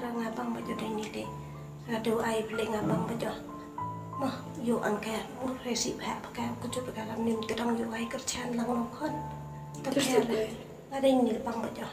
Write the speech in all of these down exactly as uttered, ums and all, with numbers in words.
Nga bang ba jot ini de. Nga du ai beli nga bang ba jot. Mah, yu an ka, u resi ba ha ka, ku jot ka lam nim te dang yu ai kerchan lang long khon. Tapi ada ini bang ba jot.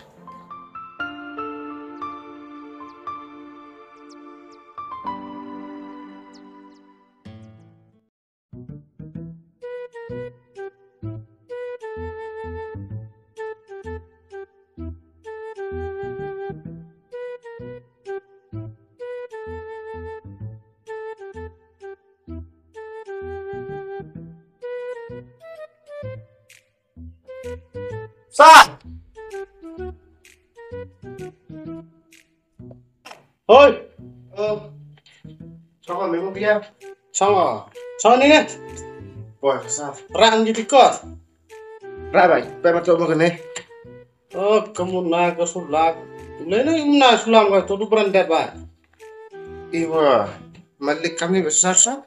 Sa! Hoi! Song me mo bia. Song o. Song ni ne. Boy, sa. Ran ji tikot. Ra bai, bai ma to mo kene. Oh, kamu na ka sulak. Ne ne na sulam ka to du brand dat bai. Iwa, malik kami besar sa.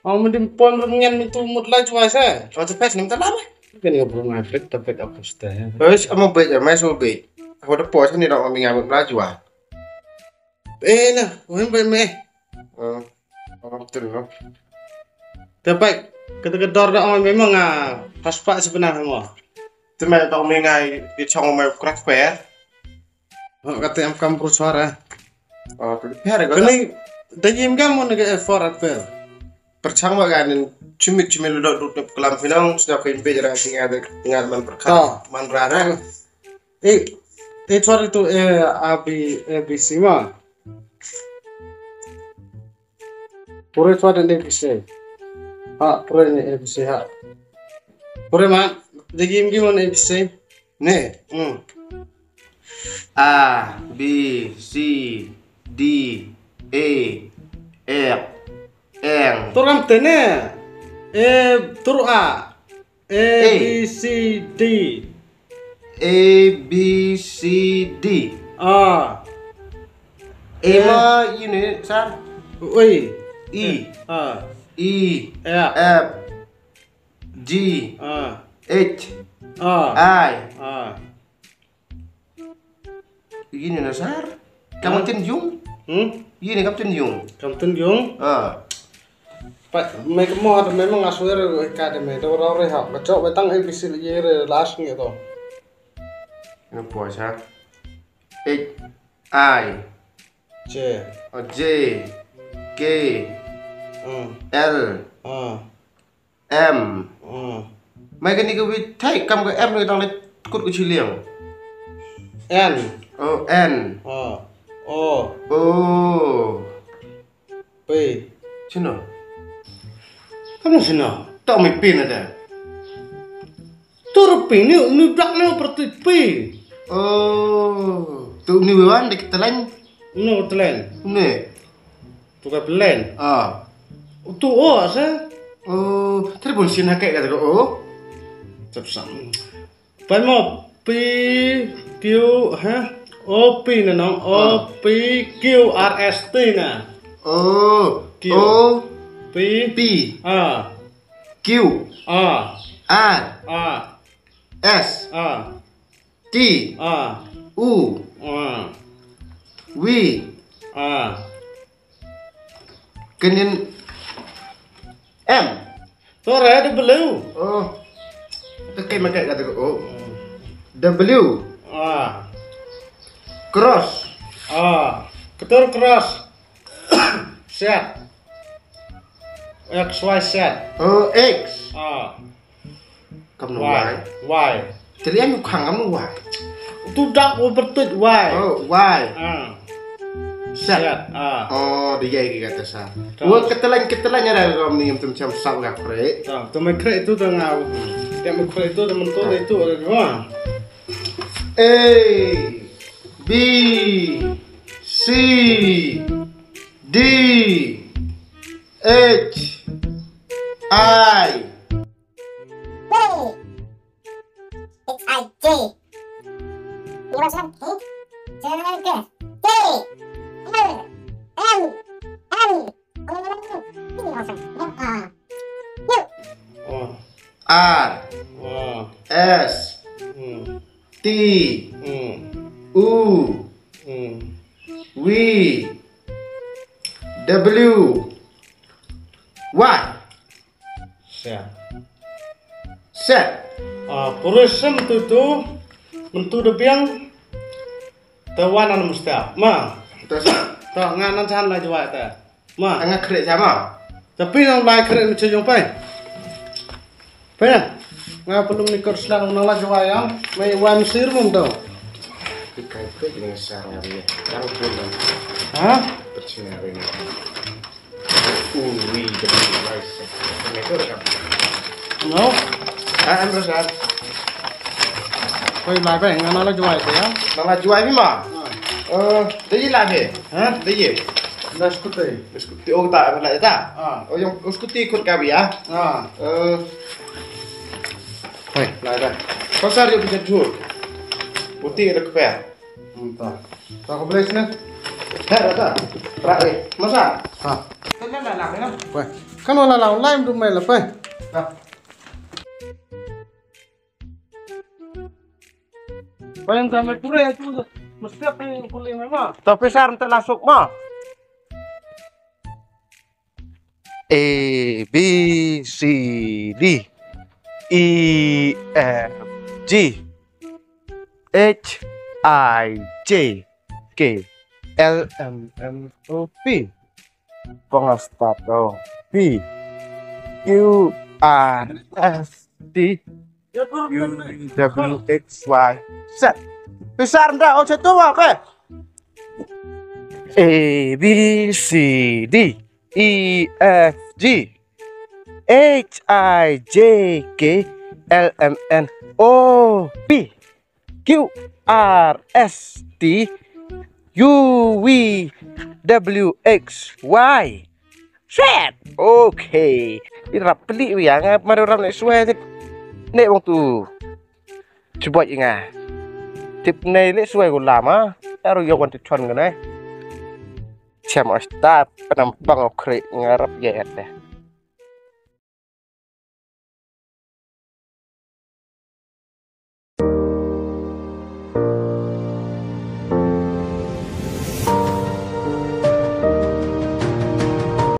Ong myndim pon ryngen myntu mut lai jua se. Ong te pes nim ta lama. Kan nga bru ngai pet ta pet apa sta ya. Pes ama bet ya mai so bet. Aku te pos ni dong ami ngai mut lai jua. Eh na, wem bet me. Oh, oh betul no. Te pet kata ka dor da ong me ma nga haspa sebenar mo. Te me dong me ngai di chong me crack fair. Kata em kam bru suara. Oh, prepare ko. Kani da yim gam mon ga effort apel. Perchang ba ganin chimit chimit lu dot dot kelam pinang sida ko imbe jara singa de tingal man perkha man rara. Eh, eh, suara itu eh A B A B C ma. Pure suara ni A B C. Ha, pure ni A B C ha. Pure ma, da yim gim on A B C. Ne. Hmm. A, B, C, D, E, F, N. Tur kam tene. E, tur A. A, B, C, D. A, B, C, D. A. E ma ini sar. Oi. E. A. E. F. F. G. A. H. A. I. A. Yini na sar. Kam tin yung. Hmm? Yini kam tin yung. Kam tin yung. Ah. Pa me ke mo ta me manga suer ka de me do ro re ha. Ba chok ba tang A B C le ye re las ngi to. Ina po sa. H I. J. Oh, J. K. Hmm. L. Ah. M. Hmm. Mai kani ka wit thai kam ka M ni tang le kut ka chiliang. N. Oh, N. Ah. O. O. P. Chino. Kam na chino. Tau mai P na da. Tur P ni, ni brak ni per tu P. Oh. Tu ni wan dek telen. No telen. Ne. Tu ka pelen. Ah. Tu o asa. Oh, telepon sini kayak kata ko o. Tep sam. Pai mo P Q ha. O P na nong. O P Q R S T na. Oh. Q. O. P. P. A. Q. A. R. A. S. A. T. A. U. A. V. A. Kenin M. Tore W. Oh. Tekai makai kata ko. Oh. W. A. Cross. A. Ketur cross. Z. X Y Z. Oh, X. A. Kam no Y. Y. Y. Tadi anu khang kam no Y. Tu dak u bertut Y. Oh, Y. Ah. Set. Set. Ah. Oh, dia ki kata sa. Terus. Wa ketelan ketelan ada kam ni tu macam sab gak pre. Ah, tu mai kre itu tu ngau. Yang mai kre itu tu mentu itu ada dua. A, B, C, D, H, I. J. H I J. Ni macam J. J. J. L. M. M. Ini macam M. A. Q. Oh. R. Oh. S. Hmm. T. Hmm. U. Hmm. V W Y. Set. Set. Ah, pure sem tu tu, myntu da biang. Te wan nan mesti. Ma. Te sa. Te nga nan chan la jwai te. Ma. Nga khreh sa ma. Tapi nang lai khreh mesti jong pai. Pai na. Nga pelum ni kor slang nang la jwai ya. Mai wan sir mum tau. Ikai pe ni sa nga ni. Yang pun. Ha? Percaya ni. Ui, jadi rice. Tomato rekam. No. Ah, em, terus kan. Koi lai bang, ngan la jwai te ya. Nang la jwai phi ma. Eh, dei la phi. Ha? Dei. La skuti. Skuti, oh, ta, la ta. Ah. Oh, yang skuti kut ka bi ya. Ah. Eh. Hei, lai ta. Pasar yo bijan jur. Uti ada kepea. Hmm, ta. Ta ko bless ne. Hei, ta. Ra, eh. Masa? Ha. Kan la la la. Weh. Kan la la online tu mai la pai. Ta. Paling sampai pura ya tu. Mesti apa yang boleh memang. Tapi sar ente lasuk ma. A B C D E F G H I J K L M N O P. Panga start ko. P Q R S T U W X Y Z. Pisar nda o chetu wa ke. A B C D E F G H I J K L M N O P Q R S T U V W X Y Z. Okay. Irap peli wi ya nga maru ram ne suai tip. Ne wong tu. Chubot nga. Tip ne le suai ko lama. Aru yo wan tu chon ga ne. Siam asta penampang okre ngarap ya erte.